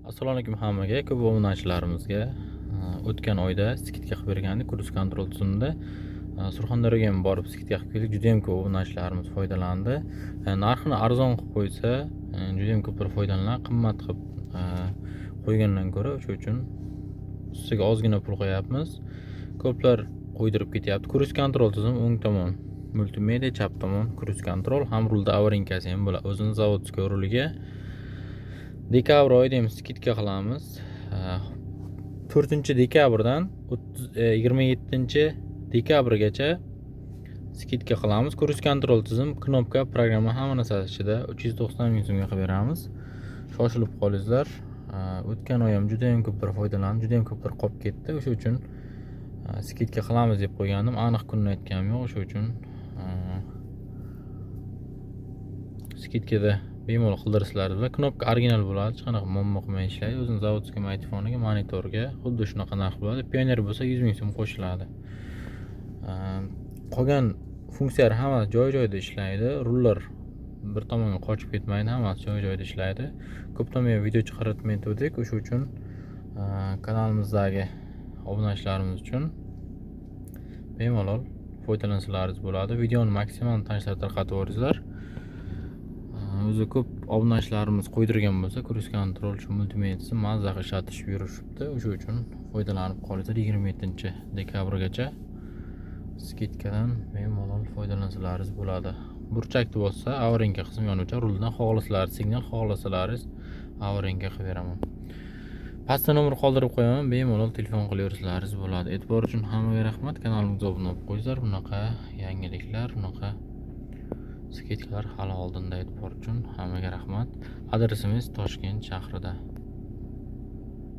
Assalomu alaykum hammaga, ko'p obunachilarimizga. O'tgan oyda скидка qilib bergandik круиз контроль tizimida. Surxondaryoga ham borib скидка qilib keldik. Juda ham ko'p obunachilarimiz foydalandi. Narxini arzon qilib qo'ysa, juda ham ko'plar foydalanadi. Qimmat qilib qo'ygandan ko'ra, o'sha uchun ustiga ozgina pul qo'yapmiz. Ko'plar qo'ydirib ketyapti. Круиз контроль tizim, o'ng tomon multimedia, chap tomon круиз контроль, ham rulda аварийка si ham bo'ladi. O'zini заводской ruliga dekabr oyida ham скидка qilamiz. 4 dekabrdan 27 dekabrgacha скидка qilamiz. Круиз контроль tizim, knopka, programma, hamma narsasi ichida 390 000 so'mga qilib beramiz. Shoshilib qolingizlar. O'tgan oy ham juda ham ko'plar foydalandi, juda ham ko'plar qolib ketdi. O'sha uchun скидка qilamiz deb qo'ygandim. Aniq kunini aytganim yo'q. O'sha uchun скидка da bemalol qildirasizlar. Knopka original bo'ladi, hech qanaqa muammo qilmay ishlaydi. O'zini заводской magnitofoniga, monitorga xuddi shunaqa narx bo'ladi. Pioner bo'lsa, 100 000 so'm qo'shiladi. Qolgan funksiyalar hammasi joy joyida ishlaydi. Rullar bir tomonga qochib ketmaydi, hammasi joy joyida ishlaydi. Ko'pdan beri video chiqarmayotgandik, o'sha uchun kanalimizdagi obunachilarimiz uchun bemalol foydalansalaringiz bo'ladi. Videoni maksimal tanishlar tarqatib yuboringlar. O'zi ko'p obunachilarimiz qo'ydirgan bo'lsa, круиз контроль, shu multimediasi mazza qilib ishlatishib yurishibdi. O'sha uchun foydalanib qolinglar. 27 dekabrgacha скидка dan bemalol foydalansalaringiz bo'ladi. Burchakni bossa, аварийка qismi yonib o'chadi. Ruldan xohlasalaringiz signal, xohlasalaringiz аварийка qilib beraman. Pastda nomer qoldirib qo'yaman, bemalol telefon qilaversalaringiz bo'ladi. E'tibor uchun hammaga rahmat. Kanalimizga obuna bo'lib qo'yinglar. Bunaqa yangiliklar, bunaqa скидка lar hali oldinda. E'tibor uchun hammaga rahmat. Adresimiz Toshkent shahrida.